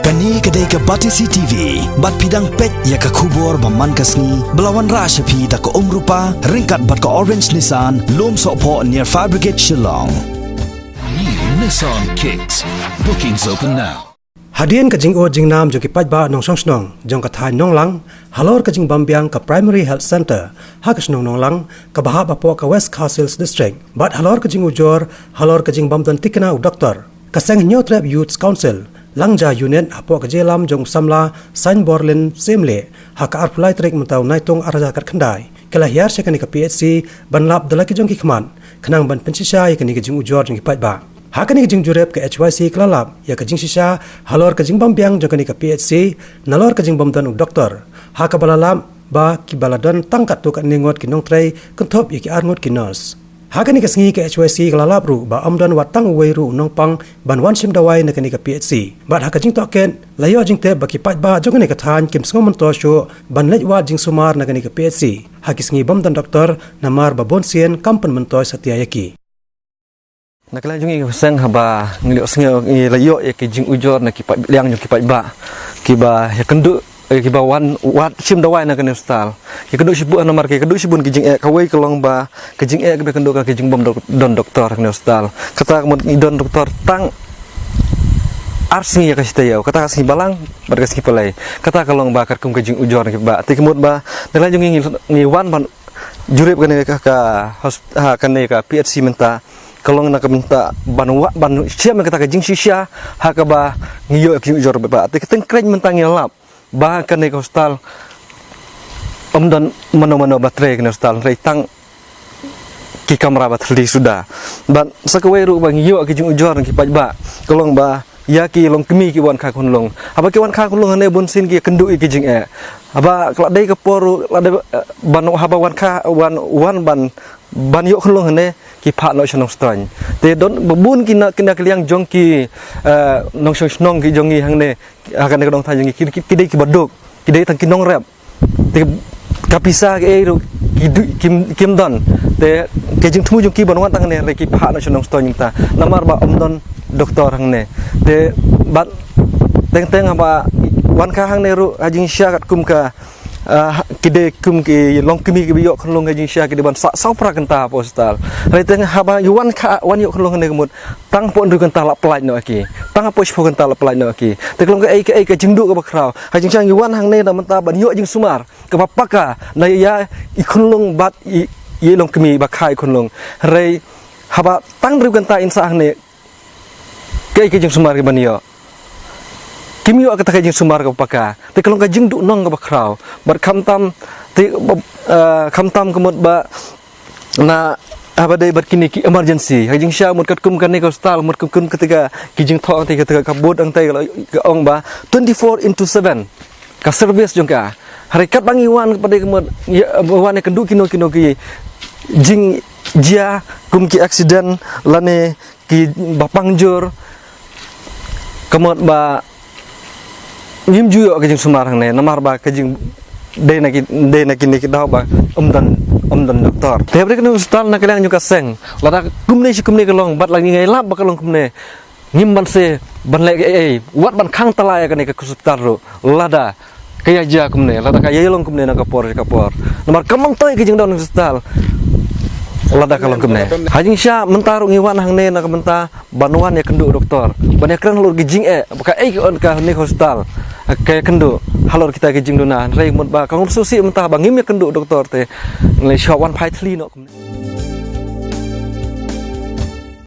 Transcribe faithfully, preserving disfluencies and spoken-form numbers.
Kane ka dei ka Batesi T V, bad phi dang peit ïa ka khubor ba man ka sngi, ba la wanrah sha phi da ka Umrupa, ryngkat bad ka Orange Nissan, Lumsohphoh near Fire Brigade Shillong. New Nissan Kicks. Bookings open now. Hadien ka jingud jingnam jong ki paidbah nongshong shnong jong ka thaiñ Nonglang halor ka jingbym biang ka Primary Health Centre ha ka shnong Nonglang, kaba hap hapoh ka West Khasi Hills District, bad halor ka jingujor halor ka jingbym don thikna u doktor, ka Seng Hynñiewtrep Youth Council, Langja Unit, hapoh ka jingïalam jong u samla Saiñborlin Syiemlieh, ha ka arphew lai tarik mynta u Naitung arhajar khatkhyndai, ka la hiar sha kane ka P H C ban lap da la ki jong ki khmat, khnang ban pynshisha ïa kane ka jingujor jong ki paidbah. Ha kane ka jingjurip, ka H Y C ka la lap ïa ka jingshisha halor ka jingbym biang jong kane ka P H C nalor ka jingbym don u doktor, ha kaba la lap ba kiba la don tang katto katne ngut ki nongtrei, kynthup ïa ki ar ngut ki nurse. Ha kane ka sngi, ka H Y C ka la lap ruh ba ym don wat tang uwei ruh u nongpang ban wan shim dawai na kane ka P H C. Bad ha ka jingtohkit, la ïoh jingtip ba ki paidbah jong kane ka thaiñ kim sngew myntoi shuh ban leit wad jingsumar na kane ka P H C ha ki sngi bym don doktor, namar ba bunsien kam pynmyntoi satia ïa ki. Na ka liang jong ngi, ka seng, haba ngi la ïohsngew, ngi la ïoh ïa ki jingujor na ki paid, liang jong ki paidbah kiba ïakynduh, eh, kiba wan wad shim dawai na kane ka hospital. Ki kynduh shibun, namar ki kynduh shibun ki jingeh, kawei ka long ba ka jingeh kaba ïakynduh ka ki jingbym dok-, don doktor ha kane ka hospital. Kata ka mut ngi don doktor tang ar sngi ïa ka shi taïew, kata ka sngi Balang bad ka sngi Palei. Kata ka long ba katkum ka jingujor na ki paidbah. Te ka mut ba na ka liang jong ngi, ngi, ngi wan ban jurip kane ka, ka hosp-, ha kane ka P H C mynta, ka long na ka bynta ban wad, ban shem ïa kata ka jingshisha ha kaba ngi ïoh ïa ka jingujor ba. Te ka teng kren mynta ngi lap ba kane ka hospital ym don mano mano ba trei kane ka hospital, trei tang ki kamra ba thylli suda. Bad sa kawei ruh ba ngi ïoh ïa ka jingujor na ki paidbah, ka long ba ïa ki longkmie ki wan kha khunlung. Haba ki wan kha khunlung hangne bunsien ki ïakynduh ïa ki jingeh. Haba ka la dei ka por ruh, la dei, eh, ban, haba wan kha, wan, wan ban, ban ïoh khunlung hangne, ki phah noh sha Nongstoiñ. Te don ba bun ki na, ki na ka liang jong ki, eh, nongshong shnong ki jong ngi hangne, ha kane ka dong thaiñ jong ngi, ki, ki, ki dei kiba duk, ki dei tang ki nongrep. Te ka pisa kaei ruh ki du-, kim, kim don. Te ka jingthmu jong ki ban wan tang hangne, hynrei ki phah noh sha Nongstoiñ mynta, namar ba ym don doktor hangne. Te bad teng teng haba wan kha hangne ruh ha jingshisha katkum ka, ah, ki dei kum ki longkmie kiba ïoh khunlung ha jingshisha ki dei ban sah saw phra kynta hapoh hospital. Hynrei teng haba ïa wan kha, wan ïoh khunlung hangne ka mut tang hapoh hynriew kynta la pyllait noh ïa ki. Tang hapoh shiphew kynta la pyllait noh ïa ki. Te ka long kaei kaei ka jingduh kaba khraw. Ha jingshisha ngi wan hangne na ka bynta ban ïoh jingsumar kaba paka na ïa i khunlung bad i, i longkmie ba kha i khunlung. Hynrei haba tang hynriew kynta yn sah hangne, kaei ka jingsumar kaban ïoh? Kim ïoh kata ka jingsumar kaba paka. Te ka long ka jingduhnong kaba khraw. Bad khamtam, te, ba, eh, khamtam ka mut ba na, haba dei bad kine ki emergency. Ha jingshisha mut katkum kane ka hospital, mut kum, kum kata ka, ki jingthoh hangtai, kata ka kabut hangtai, ka la, ka ong ba twenty-four into seven ka service jong ka. Hynrei katba ngi wan, pat dei ka mut, ïa, wan ïakynduh kino kino ki jingjia kum ki accident lane kiba pang jur, ka mut ba ngim ju ïoh ka jingsumar hangne, namar ba ka jing dei na ki, dei na kine ki daw ba ym don, ym don doktor. Te haba dei kane ka hospital na ka liang jong ka seng, lada kumne shi kumne ka long, bad la ngi ïalap ba ka long kumne, ngim banse ban leh kaei, wat ban khang tala ïa kane ka hospital ruh, lada ka ïa jia kumne, lada ka ïa long kumne na ka por sha ka por. Namar kam myntoi ka jingdon hospital lada ka long kumne. Ha jingshisha mynta ruh ngi wan hangne na ka bynta ban wan ïakynduh doktor, ban ïakren halor ki jingeh ba kaei ka, kane ka hospital ka ïakynduh halor kita ki jingduna. Hynrei mut ba ka ngam sngewsih mynta ba ngim ïakynduh doktor te, ngi la shah wan phai thylli noh kumne.